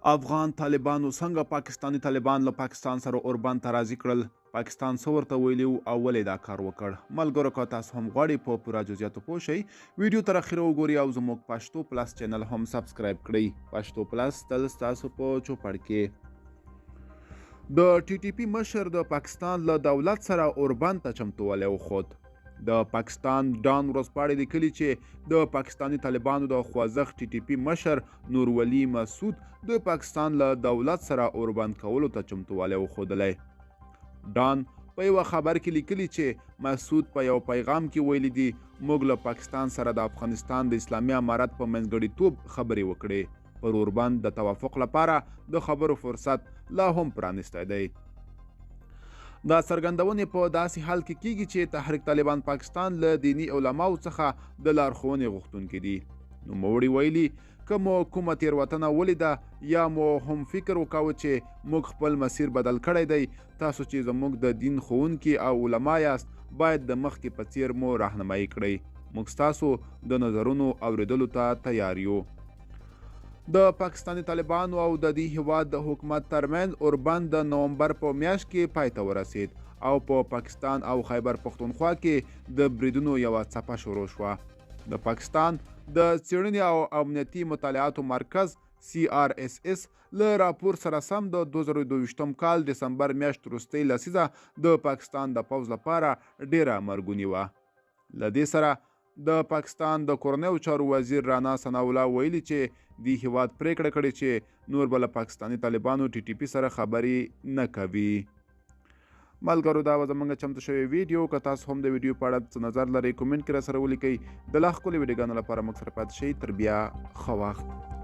افغان طالبانو څنګه پاکستاني طالبان له پاکستان سره اوربند ته راضي کړل؟ پاکستان څه ورته ویلي او ولې دا کار وکړ؟ ملګرو که تاسو هم غواړئ په پوره جزئیاتو پوه شئ، ویډیو تر اخیره وګورئ او زموږ پښتو پلس چینل هم سبسکرایب کړئ. پښتو پلس تل ستاسو په چوپړ کې. د ټي ټي پي مشر د پاکستان له دولت سره اوربند ته چمتووالی وښود. د پاکستان ډان ورځپاڼې لیکلي چې د پاکستاني طالبانو د خوځښت ټي ټي پي مشر نور ولي مسعود د پاکستان له دولت سره اوربند کولو ته چمتووالی وښودلی. ډان په یوه خبر کې لیکلي چې مسعود په یو پیغام کې ویلي دي، موږ له پاکستان سره د افغانستان د اسلامي امارت په منځګړیتوب خبرې وکړې، پر اوربند د توافق لپاره د خبرو فرصت لا هم پرانیستی دی. دا څرګندونې په داسې حال کې کیږي چې تحریک طالبان پاکستان له دیني علماو څخه د لارښوونې غوښتونکي دي. نوموړي ویلي، که مو کومه تېروتنه ولیده یا مو هم فکر وکاوه چې موږ خپل مسیر بدل کړی دی، تاسو چې زموږ د دین ښوونکي او علما یاست باید د مخکې په څیر مو راهنمایي کړئ. موږ ستاسو د نظرونو اورېدلو ته تیار یو. د پاکستاني طالبانو او د دې هیواد د حکومت ترمنځ اوربند د نومبر په میاشت کې پای ته ورسید او په پاکستان او خیبر پښتونخوا کې د بریدونو یوه څپه شروع شوه. د پاکستان د څېړنې او امنیتي مطالعاتو مرکز سی آر اس اس له راپور سره سم د 2022 کال دسمبر میاشت وروستۍ لسیزه د پاکستان د پوځ لپاره ډیره مرګونې وه. له دې سره د پاکستان د کورنیو چارو وزیر رانا ثناءالله ویلي چې دې هیواد پریکړه کړې چې نور به له پاکستاني طالبانو ټي ټي پي سره خبرې نه کوي. ملګرو دا وه زمونږ چمتو شوې ویډیو. که تاسو هم د ویډیو په اړه څه نظر لرئ کومنټ کې راسره ولیکئ. د لا ښکلو ویډیوګانو لپاره موږ سره پاتې شئ. تر بیا ښه وخت.